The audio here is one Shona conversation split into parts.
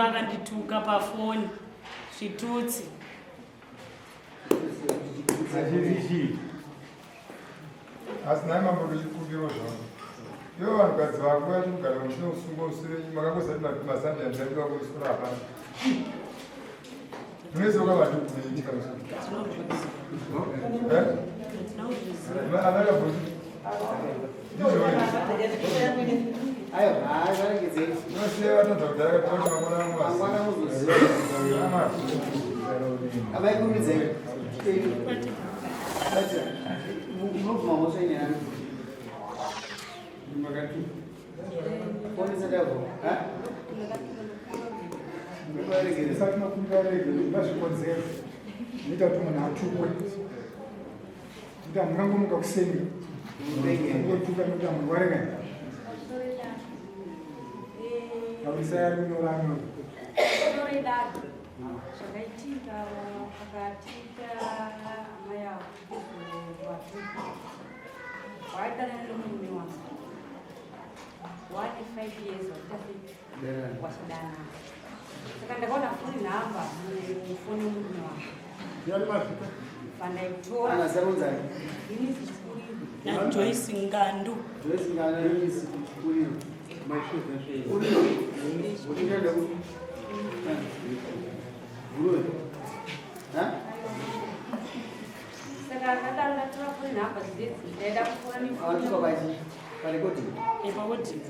Akandituka pafoni zvitutsi. Asi nhai mambo, ndochikumbiro zvangu, ivo vanhukadzi vako vacho kugara musina usungwa usire, makangozati mazambia ndaidiwa kumusoro, hapana munesoka vatukuitika. Anakabvunzi ndizvo vatadza kudhara kuti mangwana. Amai, kurumbidzai. Munobvuma mhosva yenyaya? Makati. Onesa ndabvo. Isati makumbira regere ngazvikonzero zvinoita kuti munhu atukwe, kuti hamungangomuka kuseni ngotuka nekuti amunhu waregani kawisai ari kunyora anyora. Zvakaitika pakati paamai avo ndezvevatuka waidanana nomurume wangu wane 5 years, waita sei, wachidanana. Saka ndakaona foni nhamba mufoni wemurume wangu pandaitora. Anazarunzai? Ini Chikuriro. NaJoyce Ngandu. Joyce Ngana, Eunice Chikuriro. Kuriro. Uchinda ku. Guruwe. Ha? Saka ndadaro ndatora foni nhamba dzidzi, ndaida kufona. Awatuka pachi. Pa recording. Epakodini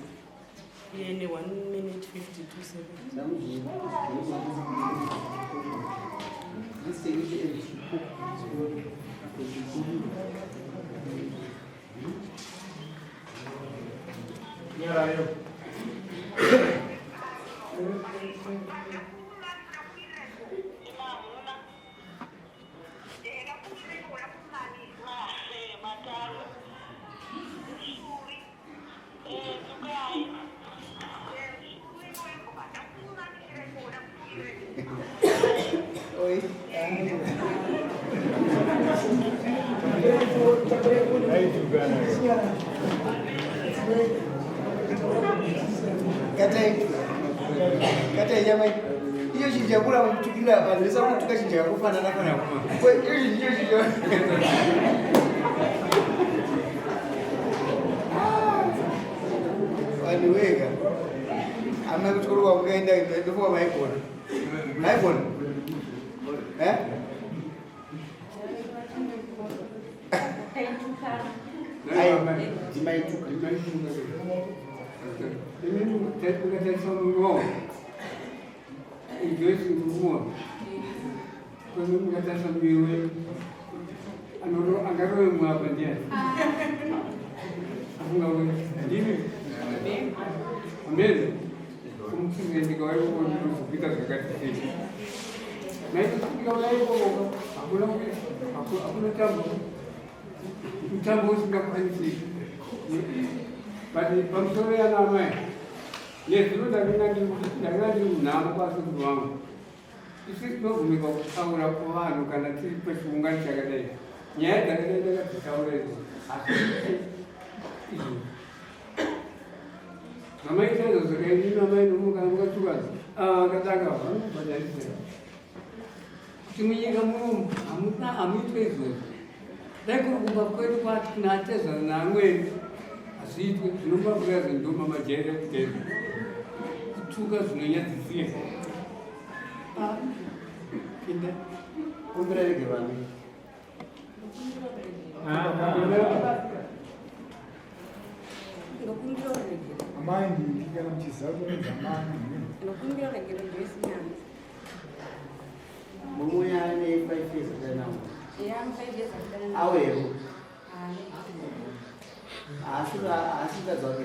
yene 1 minute 52 seconds. Ndamuzviva. This thing is Chikuriro. Nyarayo. Oi. Aitukana. Katai. Katai jamai. Iyo chinhu chakura mukutukira apa, ndisa kutuka chinhu chakakufanana fanana. Ko iyo chinhu, iyo chinhu. Vanhu wega. Amai, kuchikoro kwamukaenda ndofunga maigona. Maigona? Eh? Taitukana. Ai, ndimaituka. Mukatarisa murume Joyce, murume kwene, mukatarisa muviri wenyu, angarove mwapa ndiani? Afunga kuti ndini amene kumutsize, ndikauya zvakati sei, ndikauya ikoko, hakuna tambo, mutambo usingakwanisiki. But pamusoro yana amai, nezvino ndakanga ndiri munhamo kwasekuru vangu. Isi tinobvumika kutaura kuvanhu kana tiri pachiungano chakadai. Nyaya dzakadai ndakadzitaura izvo, asi izvo zvamaita izvo zvakainini amai nomuka mukatuka akatanga vanobhadharisira kuti munyika munomu hamuna, hamuitwe izvozvo. Dai kuri kumba kwedu kwatinatezvana naamweni, hazviitwe. Zvinombabuya zvindoma majaira kuteza kutuka zvinonyadzisira. Pinda. Kumbira rege vanhu. Ndokumbira uregere. Amai, ndiki kana muchiziva kutonzi amai. Ndokumbira uregere, Joyce Nyanzi. Murume ane 5 years akadana. Eya, 5 years akadana. Awewo. Haasi mukadzi wake.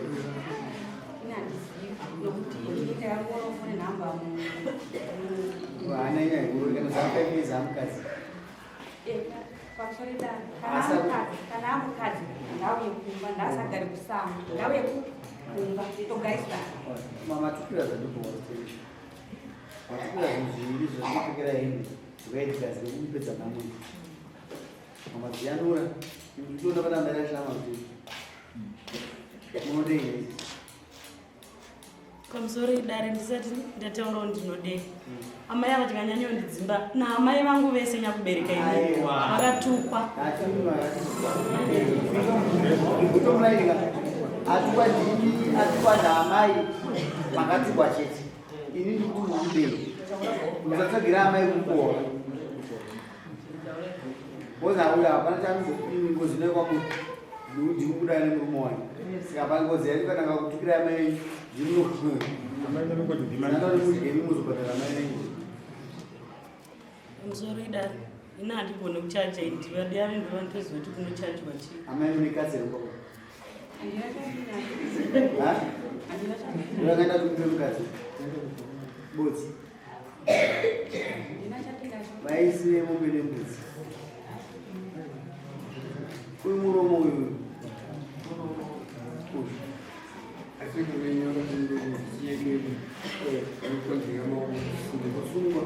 Ini handizivi nokuti ini ndakangoona foni nhamba. Haana nyaya huru kana za 5 years amukadzi. Pamusoro idano, kana amukadzi ngauye kumba, ndaasagare kusango, ngauye kumba togarisana. Matukira zvandibhowa, matukira zvinhu zviviri zvandipfekera hembe zvakaitika zvekumupedza namwe mamadziyanura nditoona pana mai rashama kuti munodei. Pamusoro idare, ndisati ndataurawo, ndinodei amai ava tikanyanyondidzimba naamai vangu vese nyakubereka ini. Aiwa. Vakatukwa. Kutomulairika atukwa ndini, atukwa naamai, makatukwa chete. Ini ndikuti murubei musatsvagira amai kukohwa oza uyo hapana chanozodini. Ngozi inoikwa ndiri kudai nemurume wanyu, saka pangozi yacho kana kakutukira amai venyu, ndinomudyemi muzobhadhara amai venyu. Pamusoro idare, ini handigoni kuchaja ini, ndivadare ndova nditoziva kuti kunochajwa chii. Amai, mune katsero kwako? Handina chandinacho. Handina chandinacho. Ndakaenda kumupe mukadzi bodzi. Handina chandinacho. Vaisire mombe nembudzi. Uyu muromo uyu uyu. Asi kumenyora yedu inokonzera kusungwa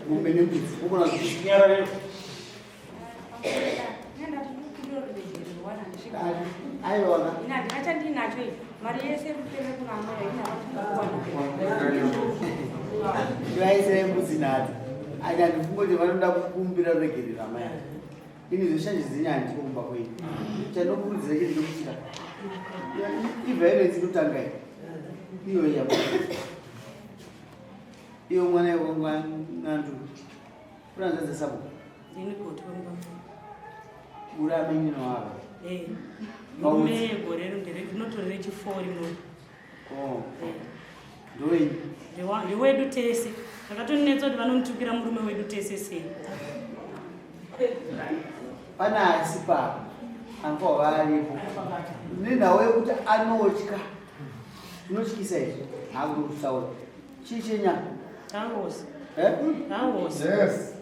mombe nembudzi ukona. Aiwa. Ina handina chandinacho iyi, mari yese rupere kuna amai haina kuwana. Vaisire mbudzi nhatu. Anya ndikungoti vanoda kukumbira ruregerero amai ava. Ini zveshanje dzenyu handiko kumba kwenyu. Chandinokurudzira chete ndokutika iviolence inotanga iyi iyo yabo iyo mwana yewangandu uranzadza sabo. Ndini goti wemba. Uri amenyino wavo? Murume gore rinotori rechifo rino. Oh, ndowenyu? Ndewedu tese. Zvakatonetsa kuti vanomutukira murume wedu tese sei. Pane asi papa anofanwa varipo nenhau yekuti anotya, zvinotyisa izvi, hakuti kutaura chii chenya. Tangosi. Eh? Tangosi. Yes.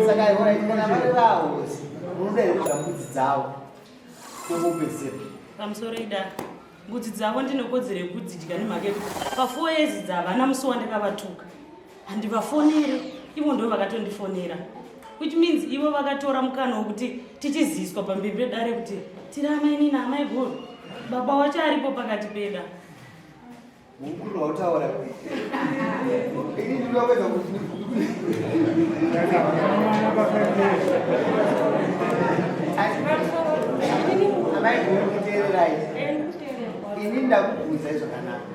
Saka alright, kana vari vahosi, munoda here kudya mbudzi dzavo nemombe dzepo? Pamusoro idare, mbudzi dzavo ndine kodzero yekudzidya nemhaka yekuti pa4 years dzavana musi wandakavatuka handivafonere, ivo ndo vakatondifonera, which means ivo vakatora mukana wekuti tichiziswa pamberi pedare kuti tiri amainini amai guru, baba wacho aripo pakati peda. Mukuru wautaura, ini ndinoda kuedza kuti amai guru kuteererai. Ini ndakubvunzai zvakanaka.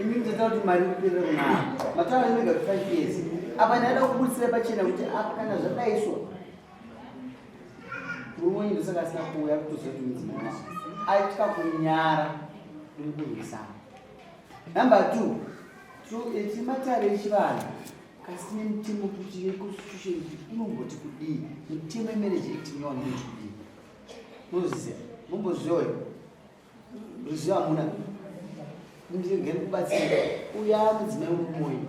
Ini ndinotaura kuti mari kuperera kunaa mataura inoga kuti 5 years apa. Ndaida kubudisira pachena kuti apa kana zvadaiswa murume wenyu, ndosaka asina kuuya kutoziva kuti mudzimai wako aitya kunyara nekurwisana. Number two, timatare echivanhu kasi nemutemo kuti yeconstitution kuti unomboti kudii, mutemo yeMarriage Act nyowani unoti kudii, munoziziva? Mumbozivawo ruzivo hamuna? Ndigere kubatsira uya mudzimai wemumoyo.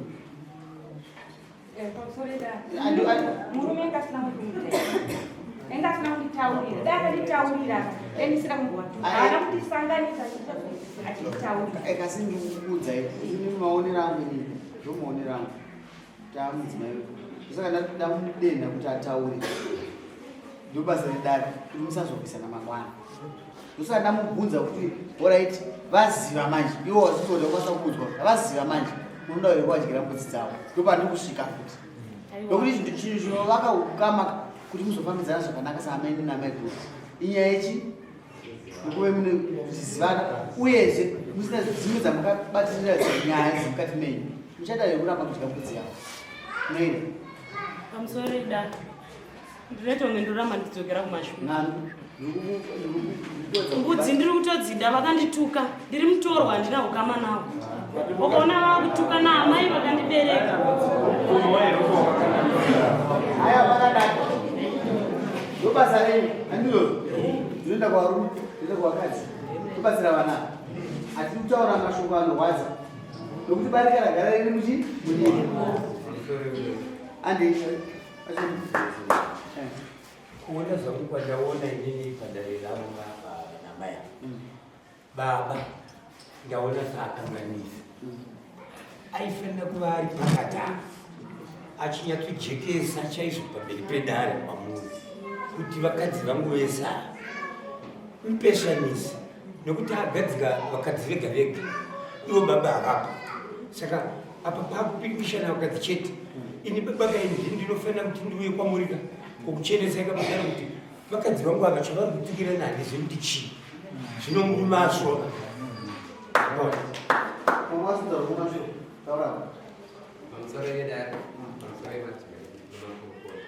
Murume anga asina kunditaurira, anga asina kunditaurira. Dai akanditaurira, dai ndisina kumbowatuka. Haana kutisanganisa achititaurira. Kasi ndikukuudzai ini maonero angu, inini ndo maonero angu, taa mudzimai wedu, saka ndamudenha kuti ataure. Ndo basa redare kuti musazorwisana mangwana. Ndosaka ndamubvunza kuti alright, vaziva manje iwo wazitoda kukwanisa kuudzwa, vaziva manje unoda here kuvadyira mbudzi dzavo? Ndopandiri kusvika futi, nokuti chinhu chinhu chinovaka ukama kuti muzofambidzana zvakanaka saamai namai guru inyaya yechi nokuve mune kuchizivana, uyezve musina dzimwe dzamukabatirira nyaya dzemukati menyu. Muchada here kuramba kudya mbudzi yavo noida? Pamusoro idare, ndinoita ndoramba ndidzokera kumashure. Ng'ano. Mbudzi ndiri kutodzida, vakandituka ndiri mutorwa, handina ukama navo. Ukaona vakutuka naamai vakandibereka. Aya pakanaka, ndobasa renyu handizvozvo? Zvinoenda kuvarume, zvinoenda kuvakadzi, tobatsira vana. Hatiri kutaura mashoko anorwadza nokuti barika ragara riri muchi munyika andi. Kuona zvangu kwandaona inini padare ravo namai baba, ndaona saakanganisa. Aifanira kuva ari pakati apa achinyatsojekesa chaizvo pamberi pedare pamuri kuti vakadzi vangu vese ava. mupesanisi nekuti agadzika vakadzi vega vega ivo baba havapo saka apa pakupikishana vakadzi chete ini baba kaini ndinofanira kuti ndiuye kwamurika kokuchenesai kamatare kuti vakadzi vangu ava chavari kutukirana handizivi kuti chii zvino murume asvona. Pamusoro yedare, pamusoro yemadzimai nemakurukota,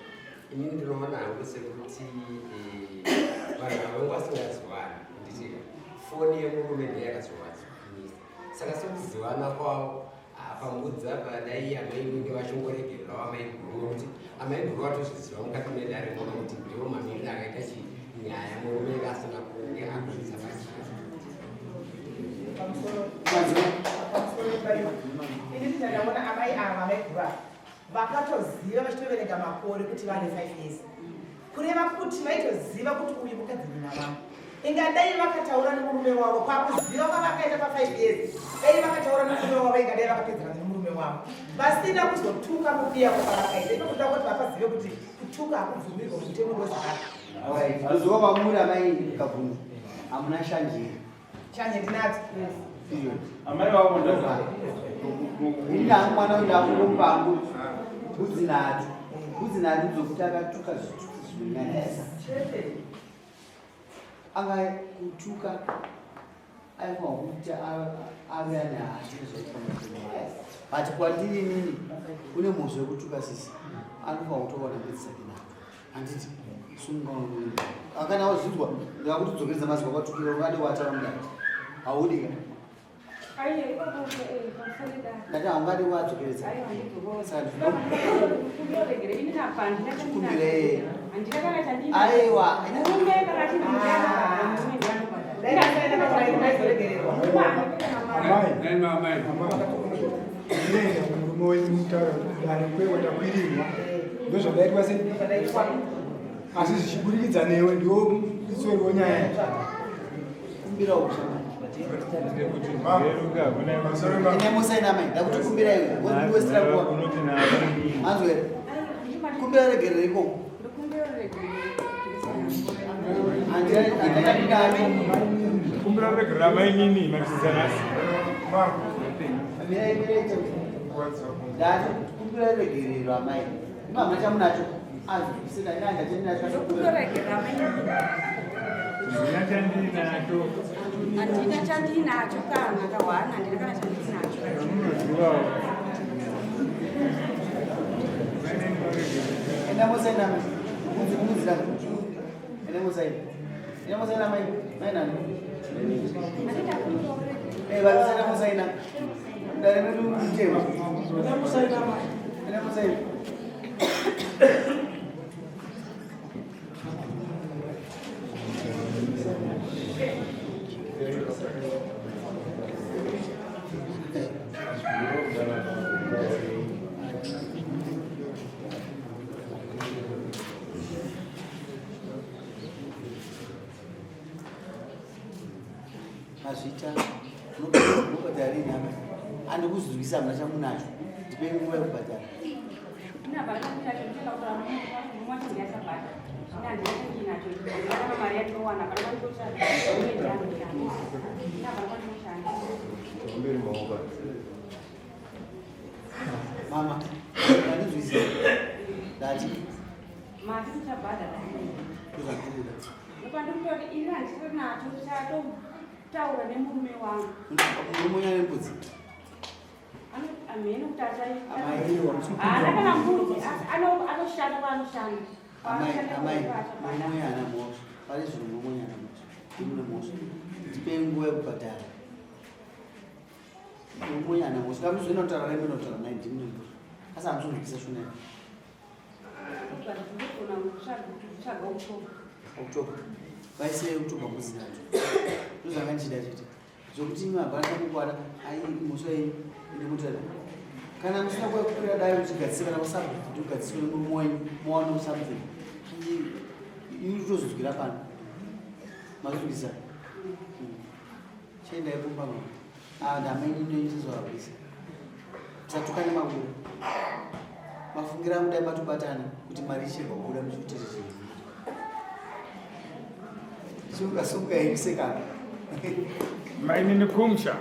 inini ndinoona hangu sekuti eh, vanhu ava vangu vasingazivani handiti foni yemurume ndiye yakazovazivanisa saka sekuzivana kwavo apa mbudzi apa dai amai vange vachingoregererawo amai guru nokuti amai guru vatozviziva mukati medare mono kuti ndiwo mamiriro akaita chi nyaya murume anga asina kunge akuzviisa pachena. Ini ndakaona amai ava amai guru ava vakatoziva vachitoverenga makore kuti vane 5 years kureva kuti vaitoziva kuti uyu mukadzi nyina vangu ingadai vakataura nemurume wavo pakuziva kwavakaita pa5 years dai vakataura nemurume wavo ingadai vakapedzerana nemurume wavo vasina kuzotuka mukuya kwavakaita inokuda kuti vakazive kuti kutuka hakubvumirwa mutemo weZimbabwe. Ruzivo kwamuri amai Kabvunzu hamuna shanje. Shanje ndinadzo. Amai vavo ndaza. Ini hangu mwana uyu ndakungomupa hangu mbudzi nhatu. Mbudzi nhatu dzokuti akatuka zvituti zvinonyanyisa. Anga kutuka aifanwa kuti ave ane hasha nezvaitwa mudzimai. But kwandiri inini kune mhosva yekutuka sisi anofanwa kutowana mbudzi dzake nhatu. Handiti sunga akana wazvinzwa ndakakutidzokeredza mazwi akatukira ungade wataura mudare haudi ka ndati haungade wadzokeredza aiwa Murume wenyu mutaura kuti dare kwewa ndakwirirwa ndozvadaitwa sei asi zvichiburikidza newe ndiwo musoro wenyaya kumbira nemusainamai ndakuti kumbira iwe wesira kuwa manzwa here kumbira regerero ikoko kumbira regerero amainini machisanasi ndati kumbira regerero amai imama chamunacho Handina chandinacho kana kahwana, handina kana chandinacho. Enda musaina mai. Muzira. Enda musaina. Enda musaina mai. Mai nani? Eh, vari musaina musaina. Dare medu mutemo. Enda musaina mai. Enda musaina. Mazvita unobhadhara rini hama? Andikuzwisa hamuna chamunacho. Ndipei nguva yekubhadhara. Mama, andizwise. Ndati Mari tichabhadhara. ndozvandikuda. Ndopandikutori ini handisiri nacho ndichatotaura nemurume wangu. Murume unyane mbudzi. Amhene kuti Amai, haana kana mbudzi asi anoshanda kwaanoshanda. Amai, amai, murume haana mhosva. Pari zvino murume haana mhosva. Ndimune mhosva. Ndipei nguva yekubhadhara. Murume haana mhosva. Kana muzoenda kutaura naye munoenda kutaura naye ndimune mhosva. Asi hamuzonzwisisa shona iyi. Kutsvaga October. October. Vaisei October mbudzi nadzo. Ndozvanga ndichida chete. Zvokuti imi hapana chakukwana, ai mhosva yenyu ine mutare. Kana musina kuya kukwira dare muchigadzisa kana kusabhuku kuti mugadziswe nemurume wenyu mowana something. Ini tozozwira pano. Mazozwisa. Chiendai kumba mama. Ah, ndameni ndoisizorapisa. Musatukane makuru. Mafungira angu dai matobatana kuti mari ichibva kubuda muchikuti chii. Sunga sunga henyu sekana. Mainini kumsha.